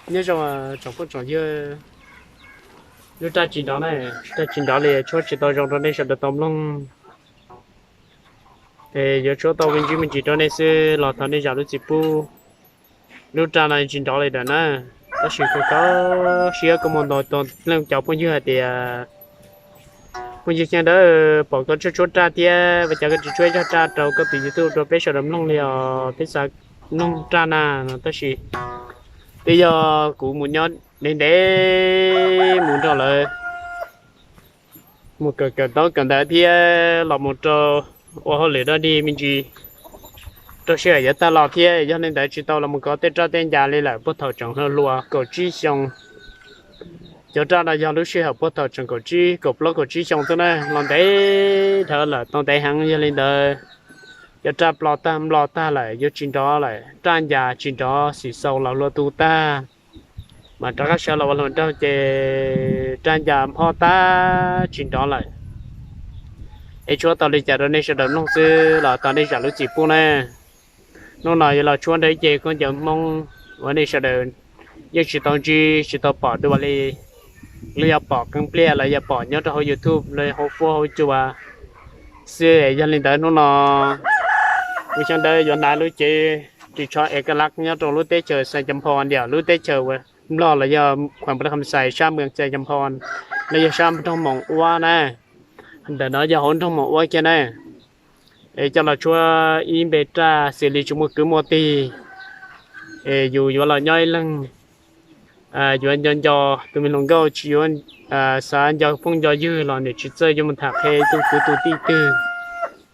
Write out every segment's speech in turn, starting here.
Nyob zoo tsoom phooj tsoom ywg, lub raj tsis nrov na, raj tsis nrov li tshuab tsis tau zoo rau nej sawv daws tau mloog. Es yuav tshuab tau me ntsis me ntsis rau nej xwb los thov nej zam lub txim pub. Lub raj no tsis nrov li lawm na, tab sis kuv kho siab koj mus ntaus tau leej cov phooj ywg hais tias phooj ywg Xyooj Dawb pom koj tshuab tshuab raj thiab ua cas koj tsis tshuab ib zaj raj rau koj tus YouTube rau peb sawv daws mloog li os, peb xav mloog raj na no tab sis twb yog kuv mus nyob ntev ntev mus nrog lawv mus kawm kawm ntaub kawm ntawv thiab los mus rau ua hauj lwm dog dig me ntsis rau sij hawm yuav tag los thiab yog li ntawd tsis tau los mus kov tej raj tej ncas li lawm puag thaum tseem hluas hluas kaum tsib xyoo. Cov raj no yog lub sij hawm puag thaum tseem kaum tsib kaum plaub kaum tsib xyoo xwb na, los ntev dhawv lawm tau ntev heev. Yog li ntawd cov raj ploj tag nploj tag lawm yuav tsis nrov lawm, raj ncas tsis nrov xim xaus los luag tu tag, mas rov qab sawv los ua hluas nraug ces raj ncas nphob tag tsis nrov lawm. Es tshuab tau li cas rau nej sawv daws mloog xwb los thov nej zam lub txim pub na. Hnub no yuav los tshuab nrog ib ce khaub ncaws Hmoob uas nej sawv daws yeej tsis tau ntsib tsis tau pom dua li. Lawv yog pom qee pliag los yog pom nyob rau hauv YouTube los hauv fuab hauv cua xwb. Yog li ntawd hnub no kuv Xyooj Dawb yuav hnav lub cev ris tsho es kaj laj nyob rau lub teb chaws Xais Cas Phos, lub teb chaws uas Nplog los yog khuam Npab Kham Xais sab Mws Xais Cas Phos, los yog sab nroog Moos Uab na. Ntawm no yog hauv nroog Moos Uab kiag na. Es coj los tshuab ib npe raj xws li tsis muaj kwv muaj tij, es yus yuav los nyob ib leeg, yuav nco nco tus me hluas nkauj, tsis yuav xav nco phooj nco ywg los nim tsis txawj yuav mus tham qhia tus kwv tus tij twg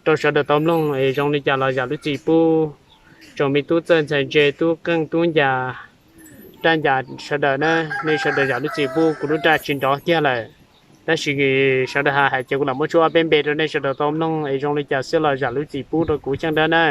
rau sawv daws tau mloog. Es zoo li cas los zam lub txim pub. Tsoom me tub txawj ntxhais ntse, tub qeej tub ncas, raj ncas sawv daws na, nej sawv daws zam lub txim pub. Kuv lub raj tsis nrov kiag lawm, tab sis sawv daws hais hais ces kuv lam muab tshuab ob peb npe rau nej sawv daws tau mloog. Es zoo li cas xwb los zam lub txim pub rau kuv Xyooj Dawb na.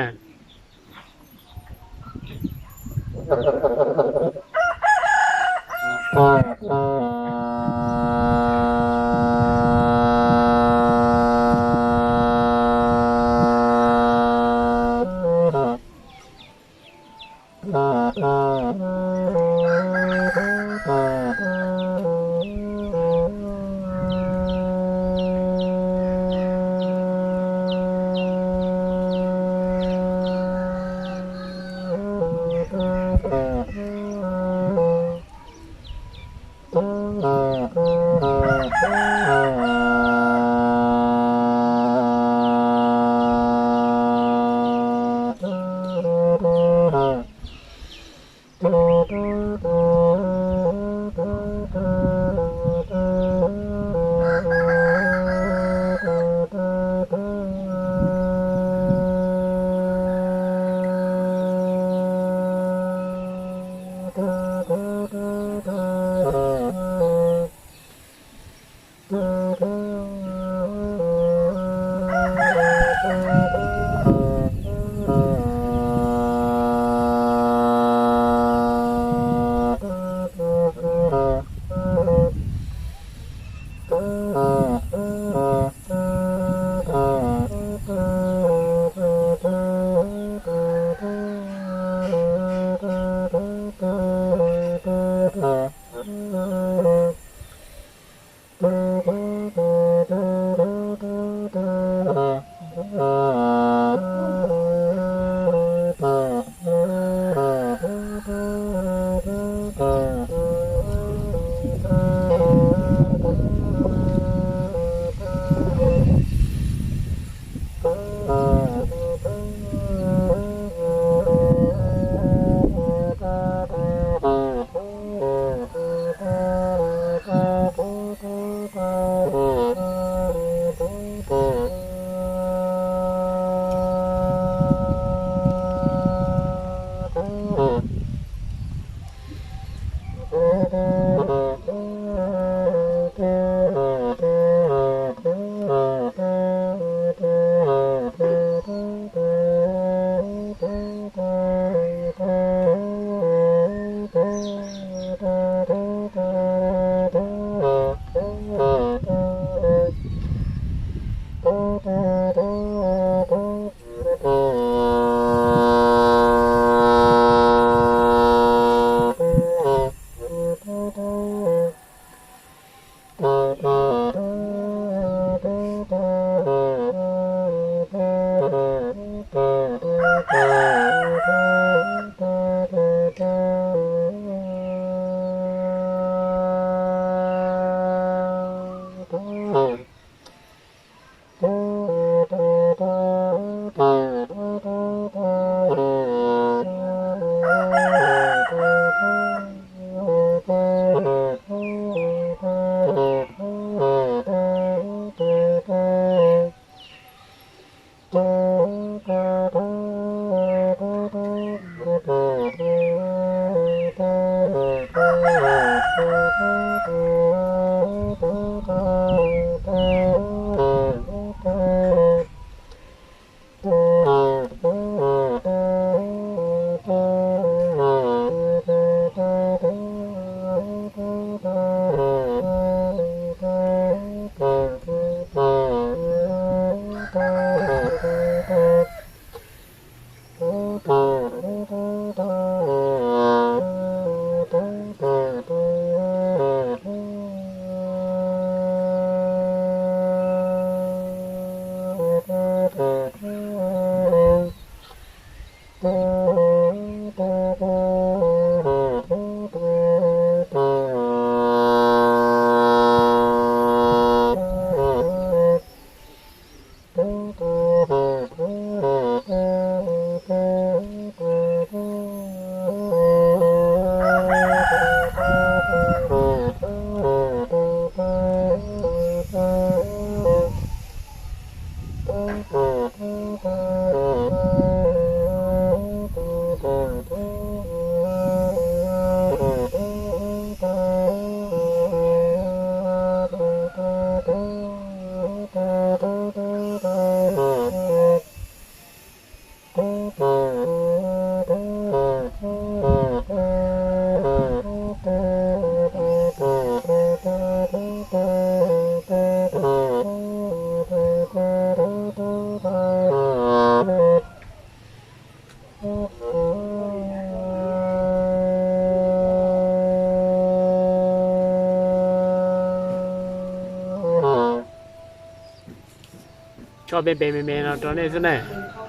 Tso pem pem me me no rau nej xwb ne.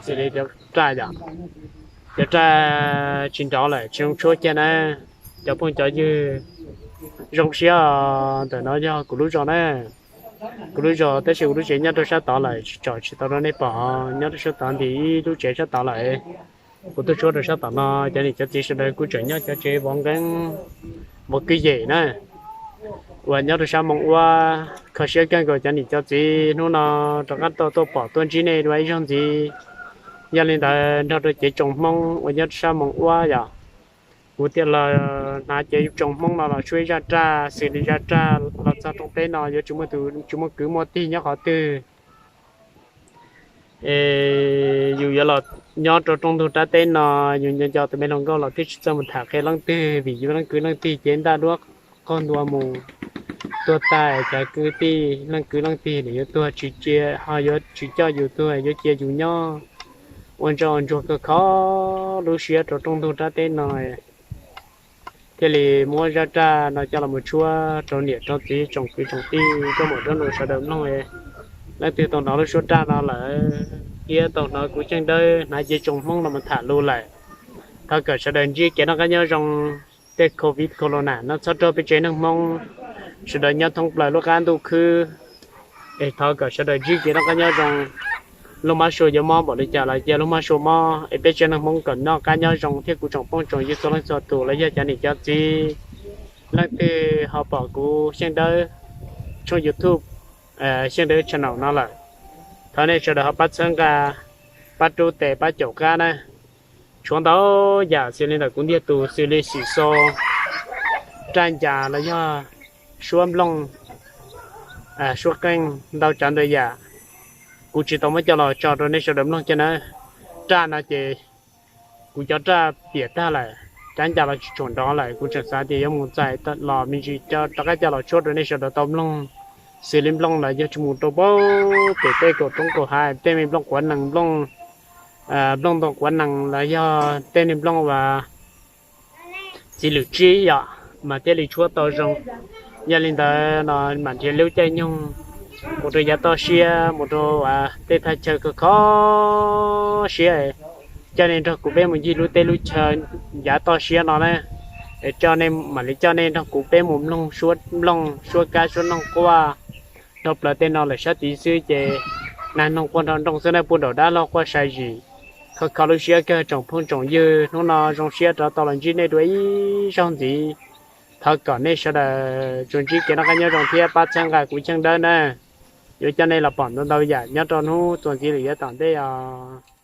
Xws li cov raj yom, cov raj tsis nrov lawm, tsis zoo tshuab kiag na. Cov phooj cov ywg, zoo siab, ntawm no yog kuv lub zos na. Kuv lub zos tab sis kuv lub tsev nyob rau sab tod lawm, tsis tsom tsis tau rau nej pom. Nyob rau sab tod ntim ib lub tsev sab tod lawm. Kuv tuaj tshuab rau sab tom no, cov niam cov txiv sawv daws kuj tseem nyob cov tsev vov nqeeb, vov kwj yem na, uas nyob rau sab Moos Uab. Kho siab kawg nkaus cov niam cov txiv hnub no rov qab tau tuaj pom tuaj ntsib nej dua ib zaug ntxiv. Yog li ntawd nrog rau cev tsoom Hmoob uas nyob rau sab Moos Uab yom, kuv thiaj los hnav cev tsoom Hmoob no los tshuab ib zaj raj xws li zaj raj los txog rooj teb no yuav tsis muaj tus, tsis muaj kwv muaj tij nyob qhov twg. Es yus yuav los nyob rau rooj ntug rab teb no, yus nco nco tus me hluas nkauj los twb tsis txawj mus tham qhia leej twg vim yus leej kwv leej tij cev ntaj duab qaug ntua mus tuag tag, cov kwv tij leej kwv leej tij nws yuav tuag tsis cia, ho yuav tsis coj yus tuag, yuav cia yus nyob ua ntsoj ua ntsuag kho kho lub siab rau rooj ntug rab teb no. Thiaj li muab zaj raj no coj los mus tshuab rau niam rau txiv tsoom kwv tsoom tij, tsoom muam tsoom nus sawv daws mloog. Leej twg tau hnov lub suab raj no lawm thiab tau hnov kuv Xyooj Dawb hnav cev tsoom Hmoob no mus tham lus lawm, thov kom sawv daws ntsib kev noj qab nyob zoo. Tej covid corona no txhob raug peb tsev neeg Hmoob, sawv daws nyob thoob plaws lub qab ntuj khwb. Es thov kom sawv daws ntsib kev noj qab nyob zoo. Lub mab sua yuav mob npaum li cas los cia lub mab sua mob, es peb tsev neeg Hmoob kom noj qab nyob zoo thiab kuv tsoom phooj tsoom ywg txhua leej txhua tus los yog cov niam cov txiv, leej twg ho pom kuv Xyooj Dawb tshooj YouTube, Xyooj Dawb channel no lawm, thov nej sawv daws ho pab txhawb nqa, pab rub tes pab caum qab na. Tshuav ntau yam xws li ntawm kuv ntiag tus xws li xim xo, raj ncas los yog suab nplooj, suab qeej, ntau tsav ntau yam. Kuv tsis tau muab coj los tso rau nej sawv daws mloog kiag na. Raj no ces kuv cov raj piam tag lawm, rab ncas los tsis tshua nrov lawm, kuv tseem xav tias yuav mus txais los me ntsis rov qab coj los tshuab rau nej sawv daws tau mloog. Xws li nplooj los yog tsis mus rau pem tej kaum roob kaum hav, tej me nplooj quav nees, nplooj, nplooj ntoo quav nees los yog tej niag nplooj uas txiv lwm tsib yom, mas thiaj li tshuab tau zoo. Yog li ntawd no mam nrhiav lub caij nyoog mus rau yav toj siab, mus rau tej thaj chaw kho kho siab, coj nej nrog kuv peb mus ncig lub teb lub chaw yav toj siab no na. Es coj nej, mam li coj nej nrog kuv peb mus mloog suab mloog, suab kab suab noog quaj dhau plaws tej no lawm sab tid xwb ces nag noog quaj nrov nrooj xwb na, puag nraum dab laug quaj sai zim. Kho kho lub siab kawg tsoom phooj tsoom ywg, hnub no zoo siab rov tau los ntsib nej dua ib zaug ntxiv. Thov kom nej sawv daws tsuas ntsib kev noj qab nyob zoo thiab pab txhawb nqa kuv cheej dawb na. Yuav coj nej los pom ntau ntau yam nyob rau hnub txuas ntxiv lawm yav tom ntej os.